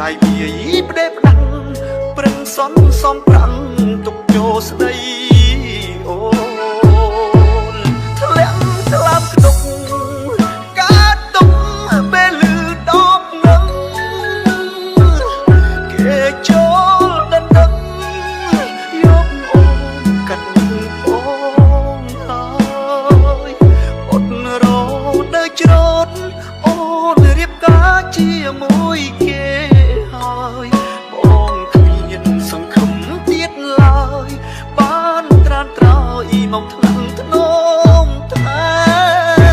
ចាយវាយផ្ដេផ្ដាំងប្រឹងសន់សំប្រាំងទុកចូលស្ដីអូនធ្លាក់ថ្លើមខ្ទុកកើតទុកពេលលឺដបងឹងគេចូលដណ្ដឹងយកអូនកាត់បងហើយអត់រនៅច្រត់អូនរៀបការជាមួយគេ។